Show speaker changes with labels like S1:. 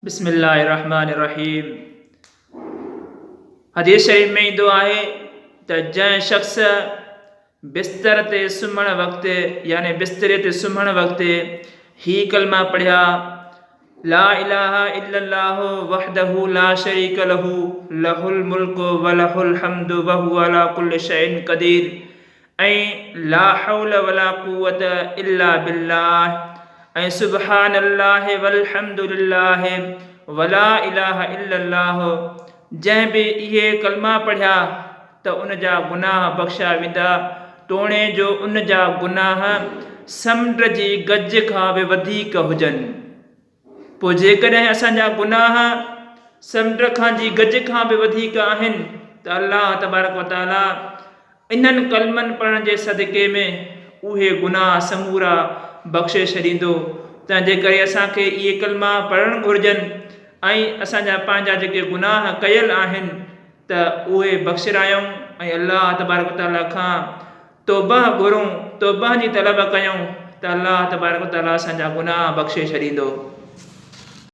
S1: بسم الله الرحمٰن الرحيم حديث شريف ۾ ايندو آهي ته جنهن شخص بستر تي سمهڻ وقت يعني بستري تي سمهڻ وقت هي ڪلمه پڙهيا لا اله الا الله وحده لا شريڪ له له الملڪ وله الحمد وهو على كل شيء قدير ۽ لا حول ولا قوت الا بالله ۽ سبحان الله والحمد لله ولا اله الا الله جنهن به اهي ڪلما پڙهيا ته ان جا گناهه بخشيا ويندا توڻي جو ان جا گناهه سمنڊ جي گج کان به وڌيڪ هجن. پوء جيڪڏهن اسان جا گناهه سمنڊ کان جي گج کان به وڌيڪ آهن ته الله تبارڪ وتعاليٰ انهن ڪلمن پڙهڻ جي صدقي ۾ اهي گناهه سمورا بخشي ڇڏيندو. تنهن جي ڪري اسان کي اهي ڪلما پڙهڻ گهرجن ۽ اسان جا پنهنجا جيڪي گناهه ڪيل آهن ته اهي بخشرايون ۽ الله تبارڪ وتعاليٰ کان توبه گهرون، توبه جي طلب ڪيون ته الله تبارڪ وتعاليٰ اسان جا گناهه بخشي ڇڏيندو.